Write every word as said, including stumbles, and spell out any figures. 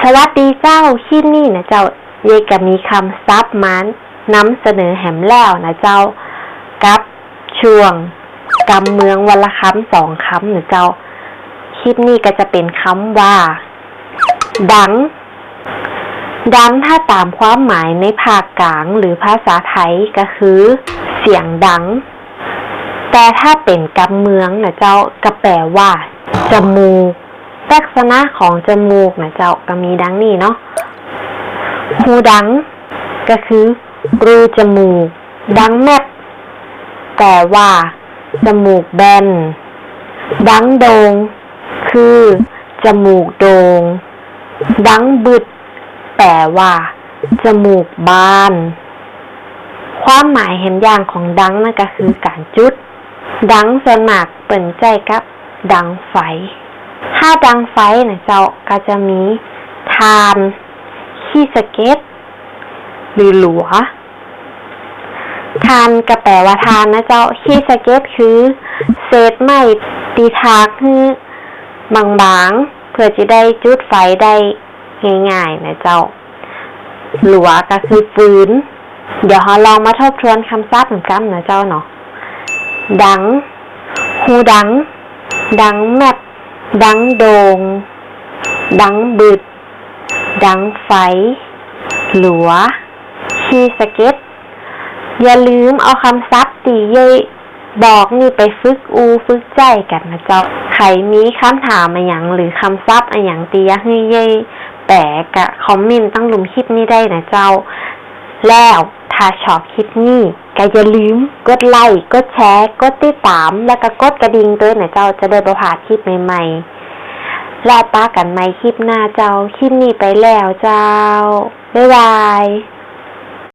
สวัสดีเจ้า คลิปนี้นะเจ้า เย้ยก็มีกำศัพท์มานำเสนอแหมแล้วนะเจ้า กับช่วงกำเมืองวันละกำสองกำนะเจ้า คลิปนี้ก็จะเป๋นกำว่า ดัง ดังถ้าต๋ามความหมายในภาคกลางหรือภาษาไทยก็คือ เสียงดัง แต่ถ้าเป๋นกำเมืองนะเจ้า ก็แป๋ว่า จมูก ลักษณะของจมูกนะเจ้า ก็มีดังนี้เนาะ ฮูดัง ก็คือ รูจมูก ดังแมบ แป๋ว่า จมูกแบน ดังโด่ง คือ จมูกโด่ง ดังบึด แป๋ว่า จมูกบาน ความหมายแหมอย่างของดังนั้นก็คือก๋านจุด ดังส่วนมากเปิ้นใจ๊กับดังไฟ ถ้าดังไฟนะเจ้า ก็จะมี ถ่าน ขี้สะเก็ด หรือหลัว ถ่านก็แป๋ว่าถ่านนะเจ้า ขี้สะเก็ดคือ เศษไม้ตี้ถากหื้อบางๆ เปื้อจะได้จุดไฟได้ง่ายๆ นะเจ้า หลัวก็คือฟืน เดี๋ยวเฮาลองมาทบทวนกำศัพท์กำนะเจ้าเนาะ ดัง ฮูดัง ดังแมบ ดังโด่ง ดังบึด ดังไฟ หลัว ขี้สะเก็ด อย่าลืมเอากำศัพท์ตี้เย้ยบอกนี่ไปฝึกอู้ฝึกใจ๊กั๋นนะเจ้า ใผมีกำถามอะหยังหรือกำศัพท์อะหยังตี้อยากหื้อเย้ยแป๋ก็คอมเมนต์ตังลุ่มคลิปนี้ได้นะเจ้า แล้วถ้าชอบคลิปนี้ก็อย่าลืมกดไลก์ กดแชร์ กดติดต๋าม แล้วก็กดกระดิ่งตวยนะเจ้า จะได้บ่พลาดคลิปใหม่ๆ แล้วปะกั๋นใหม่คลิปหน้าเจ้า คลิปนี้ไปแล้วเจ้า บ๊ายบาย